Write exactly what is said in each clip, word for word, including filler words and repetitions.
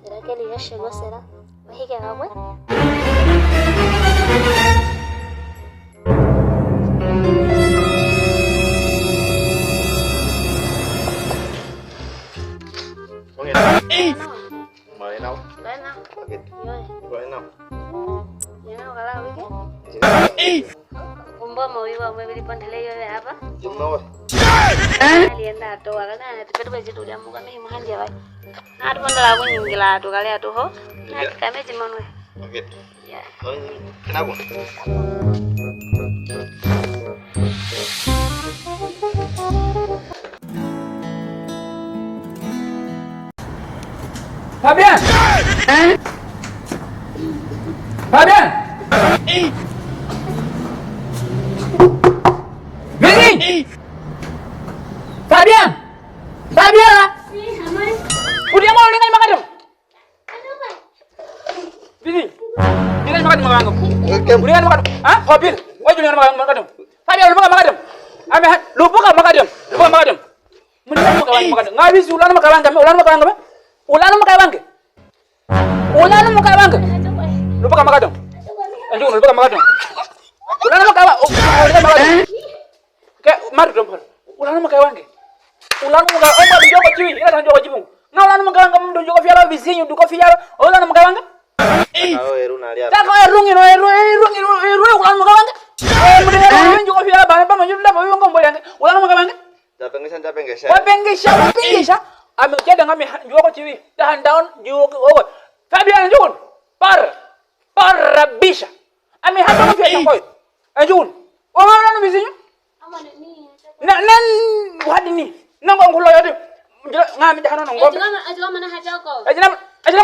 Sera ke liyo shego sera. Wahike kabwe. Oke. Mbae nao. Mbae nao. Oke. Yo. Mbae nao. Yo, kala wike. Kumba mo wiwa mo bili pantele yo ya apa? Jumno. Alienda to wala na tu petu besi tu dia muka mi muhan dia bai. Na tu pantele aku nyingkila tu kali atu ho. Na kame jimano. Oke. Ya. Kenapa? Fabian! Fabian! Vini! Fabian! Fabian! Udah mau dengan makadam. Vini. Vini, makadam, makadam. Vini, makadam. Ha? Fabian. Wai, Vini, makadam, makadam. Fabian, lupa makadam. Ame ha, lupa makadam. Lupa makadam. Mendingan makadam, makadam. Ngai bisi, ulanu makadam, ulanu makadam. Ulanu makadam. Ulanu makadam. Lupa makadam. Anju, lupa makadam. Ulanu makadam. Oh, ulanu makadam. Ke, maru dong, maru. Ulanu makadam. Ulanu makadam. Oh, maru dong, joko ciwi. Ina dong, joko ciwi. Nga ulanu makadam, kamu dong, joko fiala, bisinyu, dong, joko fiala. Ulanu makadam. Taka eru na liya. Taka eru ngino, eru, eru ngino, eru, ulanu makadam. Eh, mendingan joko fiala, bana, bana, joko fiala, bana, bana, ulanu makadam. Japengesa, japengesa. Wapengesa, wapengesa. Ami jada ngami ha, joko ciwi. Tahan daun, joko, oh. Fabian jukun. Par. Parabisa. Ami ha, ami fiya koy. Eh, jukun. Oh, mana bisinyu? Na, nan, wadi ni. Nang kong kulo yadi. Ngami nda handa onongombe. Ejina, ejina mana hajoko. Ejina, ejina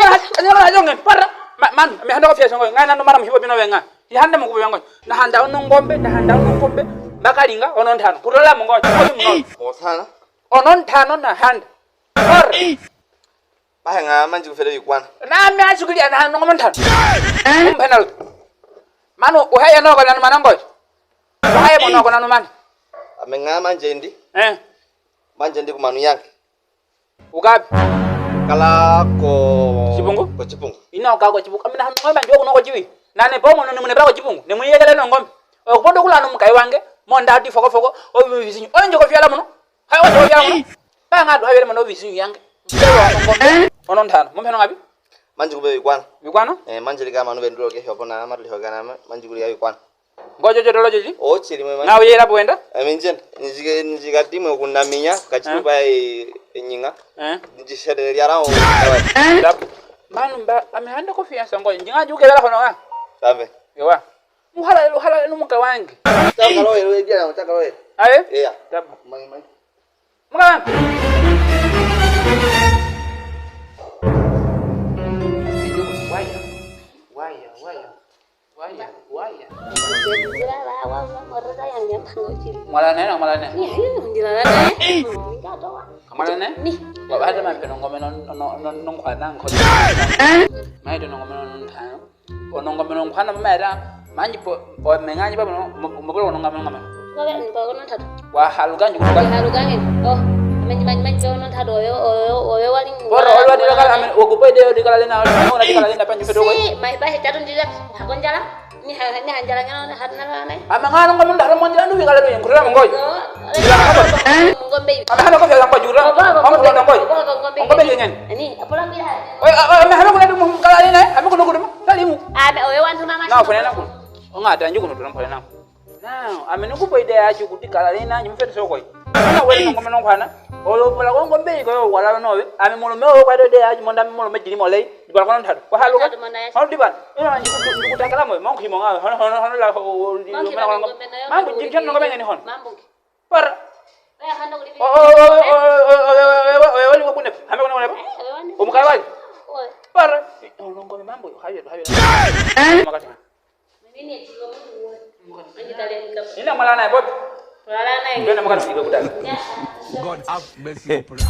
mana hajoko nge. Para. Ma-, man, mi handa ko fiya songo. Ngai nano mara mi hibo bino wenga. Ihanda mo kubo wenga. Na handa onongombe, na handa onongombe. Mbakalinga, ono ntano. Kulola mo ngo. Mo sana. Ono ntano na handa. Para. Bahe nga manji kufele wikwana. Na mi achi kulia na handa onongombe ntano. Mpe nalo. Manu, uhaye noko nanu mana ngo. Uhaye mo noko nanu mana. Ame nga manji ndi. Eh. Manji ndi ku manu yange. Ukapi? Kala ko Chipungu? Ko Chipungu. Ina uka ko Chipungu. Ami na hanu ngombe njo kuno ko Chiwi. Na ne pomo ne mune bala ko Chipungu. Ne mune yekele no ngombe. Okupodo kula no mukai wange. Mo nda di foko foko. O bisinyu. O njo ko fiala muno. Hai o njo ko fiala muno. Ba nga do habele muno bisinyu yange. Ono ntano. Mo mpe no ngapi? Manji kube wikwana. Wikwana? Eh, manji lika manu bendulo ke hopona matu lihogana manji kuli ya wikwana. Ngo jojo dolo joji? O chili mwe mwe. Na uyela bwenda? Ami njenda. Njike, njika timwe kunaminya, kachilupa e, e nyinga. Eh. Njisedele lyara o. Dab. Manu mba, ami handa ko fiya songo. Njinga juke dala kono nga. Tabe. Ewa. Muhala, muhala no muka wange. Takalo e, e jana, takalo e. Aye? Eya. Tabu. Mangi, mangi. Muka wange. Waya, waya, waya. Waya, waya. Mwalana, mwalana. Ni, ayo, ndilala naye. Mwalana? Ni. Mwalana? Ni. Wabata mampeno ngome no, no, no, no, nkwana nko. Maito no ngome no ntano. Ono ngome no nkwana maera. Manji po, o menganyi ba no, mo, mo, ono ngome no ngome. Wahaluka njuku. Wahaluka nge. Oh, amenji manji manji ono ntado oyo, oyo, oyo wali. Boro, oyo wali kala ame, ogupe de odi kala lena, odi kala lena panju fedo ko. Si, mai bahe tatu ndira, hakonjala. Ni ha, ni hanjala ngano, hatna la nai. Ama ngano ngombe ndaro monjala ndu kala ndu ngurira mongoy. Ngombe. Ama hano ko fela ngojura. Ngombe ngombe. Ngombe yengen. Ni, apola mbira. Oy, oy, ama hano ko ndu kala lena, ama ko ndu kuduma. Kalimu. Ame oyo wantu mama. Na, fanya naku. Onga tanju ko ndu kala naku. Now, ame nuku po ide achu kuti kala lena, nyum fedo sokoi. Ana wele ngombe no nkwana. Olo pola ko ngombe ko wala no we. Ame molo me o kwa ide achu monda molo me jiri mole. Di bala kono ntado. Kwa haluka. Hon di bala. Ina njuku takala mo. Mangu himo nga. Hon, hon, hon la ho. Mangu jiri no ngombe ni hon. Par. O, o, o, wali ko kune. Ame kune kune. O mukawali. Par. Ngombe mambu. Hayo, hayo. Makati. Ina mwalana Bob. Mwalana. Ndio na mwalana. God have mercy upon us.